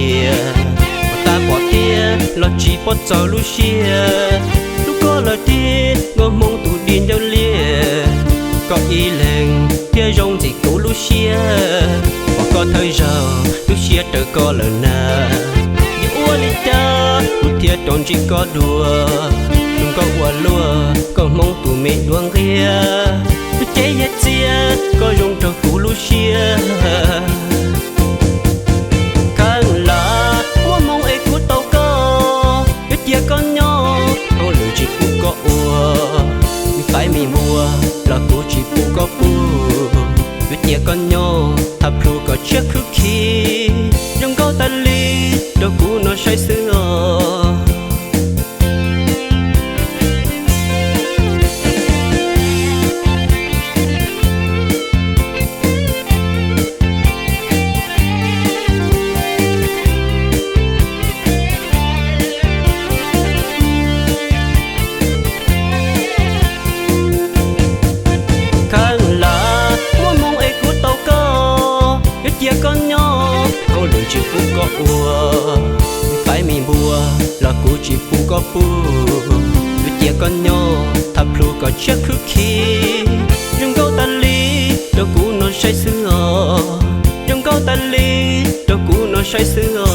tias, pom tab pom thiab los tsis paub txog lub siab. Hlub koj lawm tiag, nkauj Hmoob tus dig ncauj liaj, koj ib leeg thiaj zoo ntxim kuv lub siab. Pom koj thawj zaug, lub siab raws koj lawm na, yuav ua li cas kuv thiaj rov ntsib koj dua. Zoo nkauj ua luaj, nkauj Hmoob tus me duab nqhiab, lub cev yaj txiab, koj zoo nrog kuv lub siab. Kheev lam muaj hmoo es kuv tau koj, yuav cia koj nyob, hauj lwm tsis pub koj ua. Me faib me npua los kuv tsis pub koj pug, yuav cia koj nyob, tham plhu kom tshiab khwb khi, zoo nkauj tas li, rau kuv no saib xwb os. Kheev lam muaj hmoo es kuv tau koj, yuav cia koj nyob, hauj lwm tsis pub koj ua. Me faib me npua los kuv tsis pub koj pug, yuav cia koj nyob, tham plhu kom tshiab khwb khi, zoo nkauj tas li, rau kuv no saib xwb os. Zoo nkauj tas li, rau kuv no saib xwb